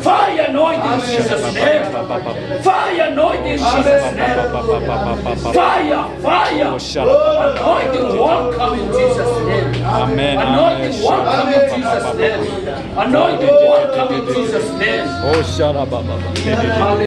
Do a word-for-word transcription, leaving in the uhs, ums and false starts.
Fire anointing in Jesus' name. Fire anointing in Jesus' name. Fire, fire. Anointing won't come in Jesus' name. Anointing won't come in Jesus' name. Anointing won't come in Jesus' name.